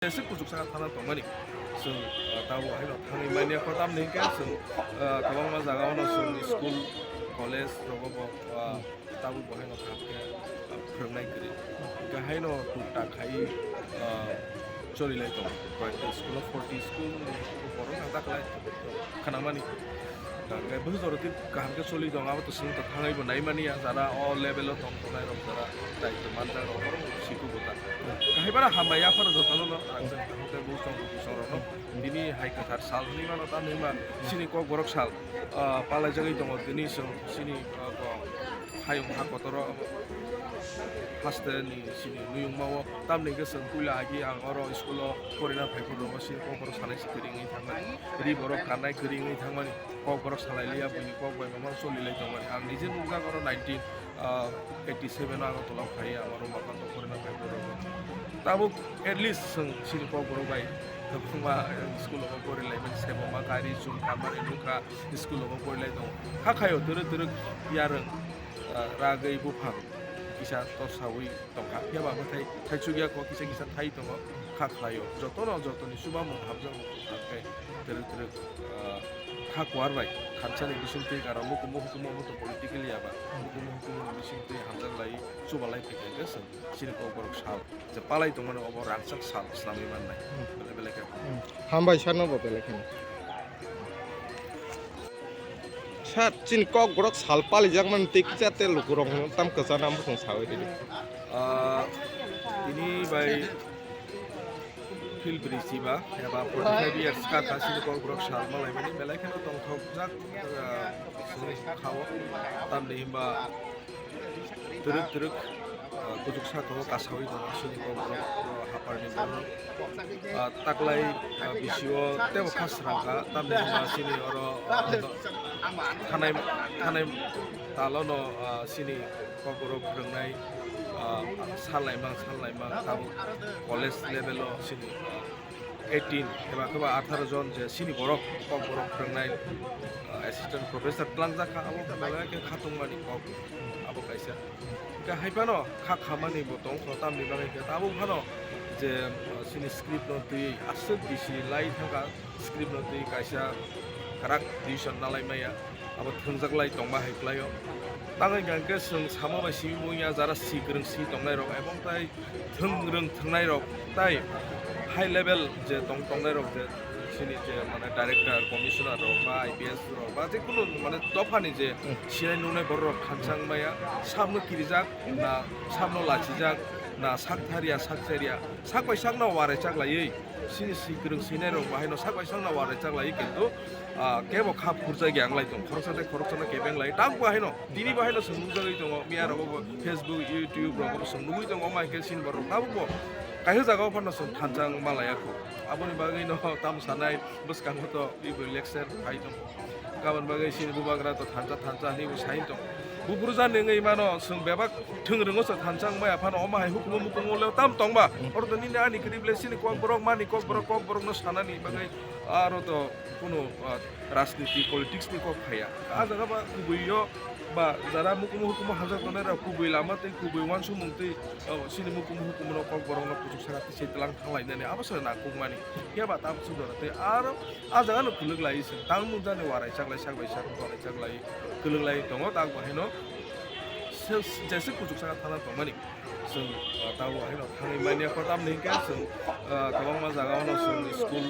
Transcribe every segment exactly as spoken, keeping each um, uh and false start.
Jeswk kuchuk saka thana tongmani. Chwng, ah, tabuk haino thangwi manya, kotamni hwnkhe chwng, ah, kwbangma jagao no chwng school, college rogo bo, ah, tabuk bo haino thangkhe, ah, phwrwngnai kwrwi. Hwnkhe haino tuktak khai, ah, choli lai tongo. Koyekta school o forty school ni borok ang taklai khnamani. Hwnkhe busi jora twi kaham khe choli tongo, abo to chwng to thangwi bo nai mani ya, jara o level o tong tongnai rok, jara daitw manjak rok, borok siko bo ta. Kahai bara hambai yaphar jotono no, ang chwng kaham khe bo chong bo chong rok no. Tini hai kwthar sal hinwi mano, tamni hwnba chini Kokborok sal, ah, palai jagwi tongo, tini chwng chini, ah, bo hayung ha kotor o haste ni chini nuyung ma o, tamni hwnkhe chwng puila agi ang oro school o porina phai phuru chini Kokborok salai se kwrwi wngwi thangmani, ri borok kannai kwrwi wngwi thangmani. Kokborok salai liya, buini kok bai mama choli lai tongmani. Ang nije nukjak oro nineteen, ah, eighty seven o Agartala o phai, ang oro Makanto porina phai borok. Tabuk at least chwng chini Kokborok bai kwbangma, eh, school o pori lai mani, sebo ma gari chum kanmani nukha, school o pori lai tongo. Kha khaio twrwk twrwk yarwng, ah, ragwi buphang kisa torsawi tongkha. Phiya ba bwthai thaichukya kok kisa kisa thai tongo, kha khlaio. Jotono jotoni chubamung hamjakmung kwthar khe twrwk twrwk, ah, kha kuar bai thansa ni bisingtwi karon mukumu hukumu obo to political ya ba, mukumu hukumu ni bisingtwi hamjak lai chuba lai phai khe chwng chini Kokborok sal je palai tongmani obo rangchak sal swnamwi mannai. Hmm. Belai belai khe. Hmm. Hambai sano bo belai kheno. Sir, chini Kokborok sal palijakmani tei kisa tei lukurok hwnwi tam kwchana bwswng sawi ridi. Ah, tini bai Phil Brisi ba eba forty five years ka ta chini Kokborok sal malaimani belai kheno tongthokjak, ah, chini kha o. Tamni hwnba twrwk twrwk, ah, kuchuk saka o kasawi tongo chini Kokborok, ah, haparni borok. Ah, taklai, ah, bisio tebo kha srang kha, tamni hwnba chini oro, ah, thanai, thanai talo no, ah, chini Kokborok phwrwngnai, ah, sal naimang, sal naimang, tabuk college level o chini, ah, eighteen eba khe ba atharo jon je chini borok, Kokborok phwrwngnai, ah, assistant professor tlangjak kha, abo belai khe khatungmani kok, abo kaisa. Hwnkhe hai phano kha khamani bo tong kho, tamni bagwi khe tabuk phano je, ah, chini script no twi aswk bisi lai thangkha, script no twi kaisa kwrak decision nalai maya. Abo thwngjak lai tongma hai kwlaio. Tangwi hwnkhe chwng sama bai simi mung ya, jara si kwrwng si tongnai rok, ebong tai thwng rwng thwngnai rok, tai high level je tong tongnai rok, je chini je mane director, commissioner rok ba I P S rok ba je kunu mane dophani je sinai nungnai borok rok thansa wng maya, samno kirijak na samno lachijak na sak tharya sak cherya, sak bai sakno warai chak laiwi. Chini si kwrwng sinai rok bahaino sak bai sakno warai chak lai, kintu, ah, kebo kha phurjak ya wng lai tong, khoroksa tei khoroksa no kebeng lai. Tak bahaino, tini bahaino chwng nukjagwi tongo, miya rogo bo Facebook, YouTube rogo bo chwng nugwi tongo, omo hai khe chini borok tabuk bo kaisa jagao phano chwng thansa wng ma laiya kho. Aboni bagwi no tam sanai bwskango to ebo election phai tongo. Kabon bagwi chini bubagra to thansa thansa hinwi bo sai tong. Buphuru jani wngwi mano, chwng bebak thwng rwngo se thansa wngmaya phano, omo hai hukumu mukumu le tam tongba. Oro to nini ani kwrwi ble chini Kokborok mani, Kokborok, Kokborok no sanani bagwi aro to kunu, ah, rajniti, politics ni kok phaiya. A jaga ba kubui yo ba jara mukumu hukumu hamjak tongnai rok kubui lama tei kubui uansukmung tei, oh, chini mukumu hukumu no Kokborok no kuchuk saka twi se tlang thang lainani abo se nangkukmani. Phiya ba tam chwng jora tei aro a jaga no kwlwk lai se tang mung jani warai chak lai sak bai sak warai chak lai kwlwk lai tongo, tak bo haino se-, jeswk kuchuk saka thana tongmani. Chwng, ah, tabuk haino thangwi manya, kotamni hwnkhe chwng, ah, kwbangma jagao no chwng school,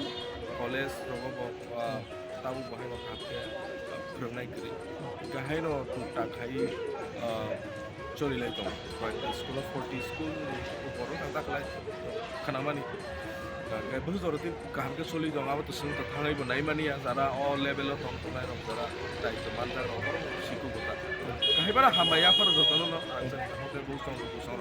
college rogo bo, ah, tabuk bo haino thangkhe, ah, phwrwngnai kwrwi. Hwnkhe haino tuktak khai, ah, choli lai tongo. Koyekta school o forty school ni upor wngkha, daklai khnamani. Hwnkhe busi jora twi kaham khe choli tongo, abo to chwng to thangwi bo nai mani ya, jara o level o tong tongnai rok, jara daitw manjak rok, borok siko bo ta. Kahai bara hambai yaphar jotono no, ang chwng kaham khe bo chong, bo chong.